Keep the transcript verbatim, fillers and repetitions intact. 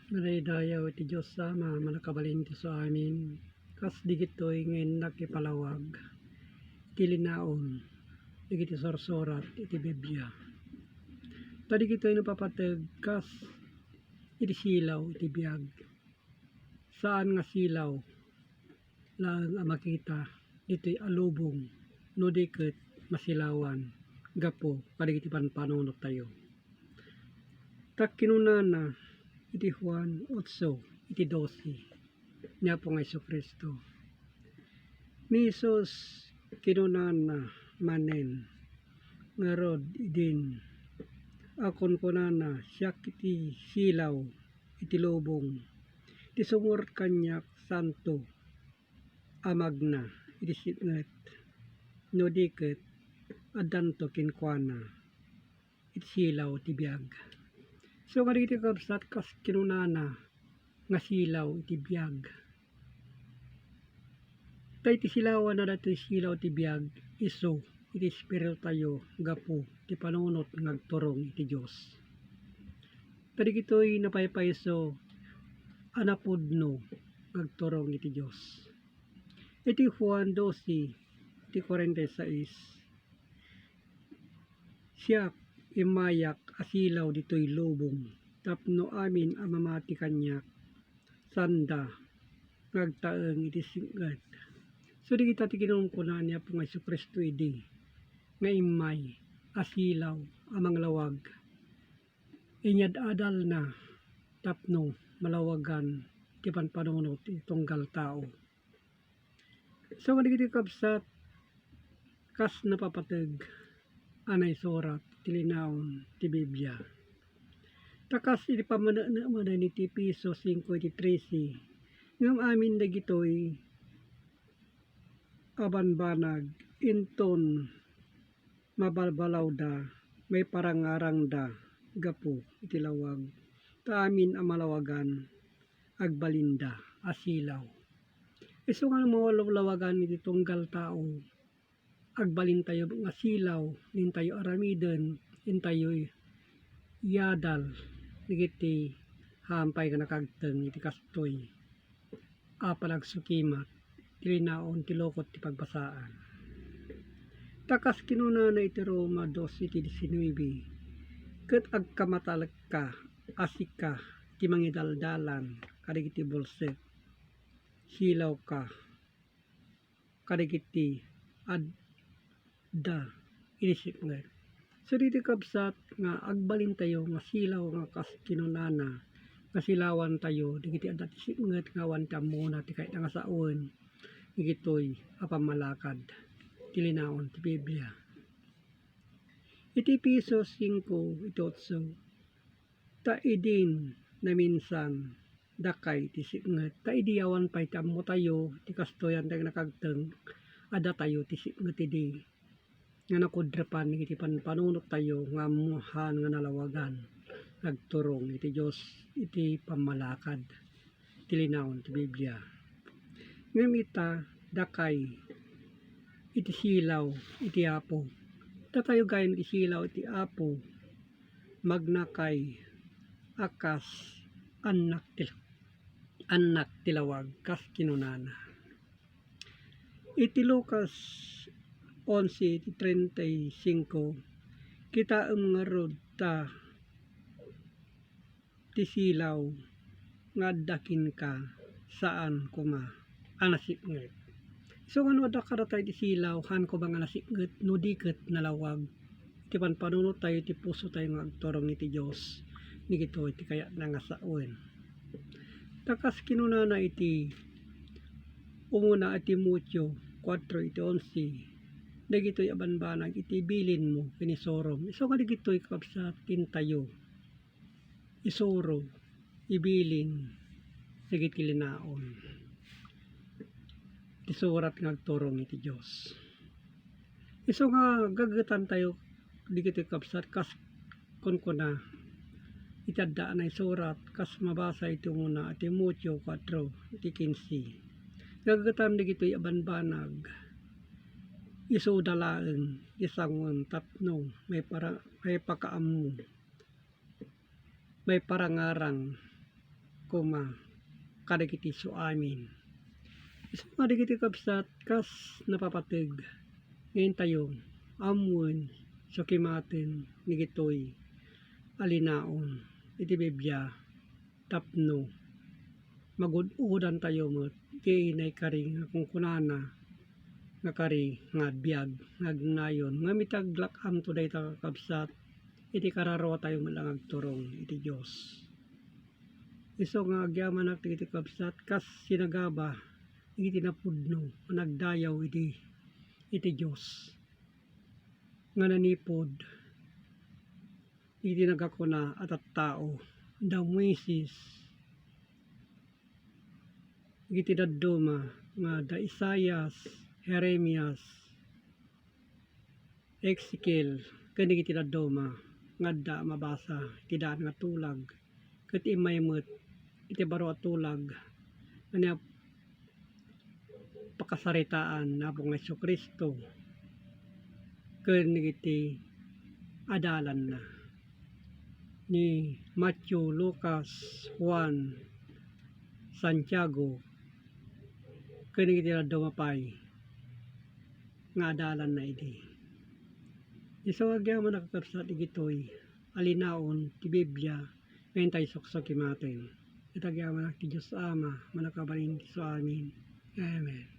Madaydayaw iti Dios Ama, mannakabalin iti isu amin, kas digitoy nga innak ipalawag iti linaon dagiti sursurat iti Biblia. Ta digitoy napapateg kas iti silaw iti biag. Saan nga silaw laeng a makita ditoy a lubong no di ket masilawan gapu kadagiti pampanunot tayo. Ta kinunana iti Juan otso iti dose ni Apo nga Jesu-Cristo, ni Jesus kinunana manen ngarud idin a kunkunana, "Siak iti silaw iti lubong. Ti sumurot kaniak, saanto a magna iti sipnget, no di ket addanto kenkuana iti silaw ti biag." So, kadagiti kabsat, kas kinunana nga silaw iti biag. Ta iti silawanna datoy silaw ti biag, isu iti espiritu tayo gapu ti panunot nga agturong iti Dios. Ta digitoy napaypayso a napudno nga agturong iti Dios. Iti Juan dose, iti kuarenta y seis, "Siak, immayak a silaw ditoy lubong, tapno amin a mamati kaniak, saanda nga agtaeng iti sipnget." So, dagita ti kinunkunana ni Apo nga Jesu-Cristo idi nga immay a silaw a manglawag. Inyad-adalna tapno malawagan ti pampanunot iti tunggal tao. So, kadagiti kabsat, kas napapateg a naisurat ti linaon ti Biblia. Ta kas iti pammaneknekmanen iti Efeso singko iti trese, ngem amin dagitoy a banbanag inton mabalbalawda, maiparangarangda gapu iti lawag, ta amin a malawagan agbalinda a silaw. Isu nga no malawlawagan iti tunggal tao, agbalintayo nga silaw, intayo aramiden, intayo iyadal dagiti hampay nga nakagteng iti kastoy a panagsukimat ti linaon ti lukot ti pagbasaan. Ta kas kinunana iti Roma dose iti disinnuebe, "Ket agkamatalekka a sika ti mangidaldalan kadagiti bulsek, silawka kadagiti adda iti sipnget." So, ditoy kabsat nga agbalintayo nga silaw nga kas kinunana nga silawantayo dagiti adda ti sipnget nga awan ti ammona ti kayatna nga sawen dagitoy a pammalakad ti linaon ti Biblia. Iti Efeso singko iti otso, ta idin naminsan dakay ti sipnget. Ta idi awan pay ti ammotayo, ti kastoyan ti nakagteng, addatayo ti sipnget idi nga nakudrepan iti pampanunot tayo nga ammoan nga nalawagan, nagturong iti Dios iti pammalakad ti linaon ti Biblia. Ngem ita, dakay iti silaw iti Apo. Datayo gayam iti silaw iti Apo, magnakay a kas annak ti, annak ti lawag, kas kinunana. Iti Lucas onse, iti treinta y cinco, kitaem ngarud ta ti silaw nga adda kenka, saan koma a nasipnget. So, nga no adda kadatayo ti silaw, haan koma nga nasipnget, no di ket nalawag ti pampanunot tayo, ti puso tayo nga agturong iti Dios, dagitoy ti kayatna nga sawen. Ta kas kinunana iti umuna a Timoteo kuatro iti onse, dagitoy a banbanag iti bilinmo ken isurom. Isu nga dagitoy, kakabsat, intayo isuro, ibilin dagiti linaon ti surat nga agturong iti Dios. Isu nga gagetantayo dagitoy, kabsat, kas kunkuna iti adda a naisurat, kas mabasa iti umuna a Timoteo kuatro iti kinse. Gagetam dagitoy a banbanag, isuda laeng ti sangoem tapno maipara-, maipakaammo, maiparangarang koma kadagiti isu amin. Isu nga dagiti kabsat, kas napapateg nga intayo ammoen sukimaten dagitoy a linaon iti Biblia tapno magud-udantayo met iti naikari nga kunkunana nga kari nga biag nga agnayon. Ngem iti aglak-amto dayta, kakabsat, iti kararua tayo met la nga agturong iti Dios. Isu nga agyamanak dagiti kabsat, kas sinagaba iti napudno nga nagdayaw iti, iti Dios nga nanipud iti nagakuna a tattao, da Moises, iti dadduma nga da Isaias, Jeremias, Ezekiel, ken dagiti dadduma nga adda a mabasa iti daan nga tulag, ket immay met iti baro a tulag nga ni-, pakasaritaan ni Apo nga Jesu-Cristo ken dagiti adalanna ni Mateo, Lucas, Juan, Santiago, ken dagiti dadduma pay nga adalanna idi. Isu nga agyamanak, kakabsat, dagitoy a linaon ti Biblia nga intay suksukimaten. Ket agyamanak ti Dios Ama, mannakabalin ti isu amin. Amen.